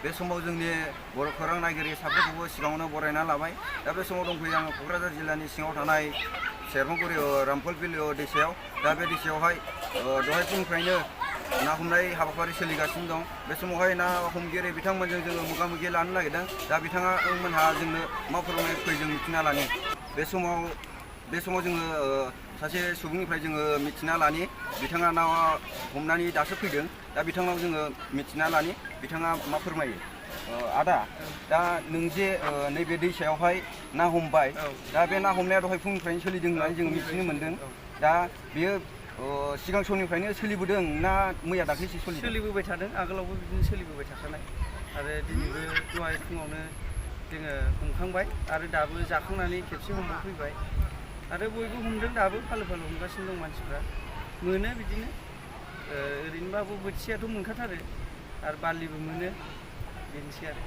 बे समाव जोंनि बर' खौरां नायगिरि साफ्रोमखौबो सिगाङावनो बरायना लाबाय। दा बे समाव दंफैयो आं क'क्राझार जिल्लानि सिङाव थानाय सेरफांगुरि रामफल बिलो दैसायाव। दा बे दैसायावहाय दहाय फुंनिफ्रायनो ना हमनाय हाबाफारि सोलिगासिनो दं। बे समावहाय ना हमगिरि बिथांमोनजों जोङो मोगा मोगि लानो नागिरदों। दा बिथांमोनहा जोंनो मा फोरमायनो फै जों मिथिना लानि। बे समाव जोङो सासे सुबुंनिफ्राय जोङो मिथिना लानि बिथाङा ना हमनानै दासो फैदों। दा बिथांनाव जोङो मिथिना लानि बिथाङा मा फोरमायो। आदा, दा नों जे नैबे दैसायावहाय ना हमबाय, दा बे ना हमनाया दहाय फुंनिफ्रायनो सोलिदों होननानै जों मिथिनो मोन्दों। दा बेयो सिगां समनिफ्रायनो सोलिबोदों ना मैया दाख्लैसो सोलिबोबाय थादों, आगोलावबो बिदिनो सोलिबोबाय थाखानाय। आरो दिनैबो दहाय फुङावनो जोङो हमखांबाय आरो दाबो जाखांनानै खेबसे हमबावफैबाय आरो बयबो हमदों, दाबो फालो फालो हमगासिनो दं मानसिफ्रा। मोनो बिदिनो ओरैनोबाबो बोथियाथ' मोनखाथारो आरो बारलिबो मोनो, बेनोसै आरो।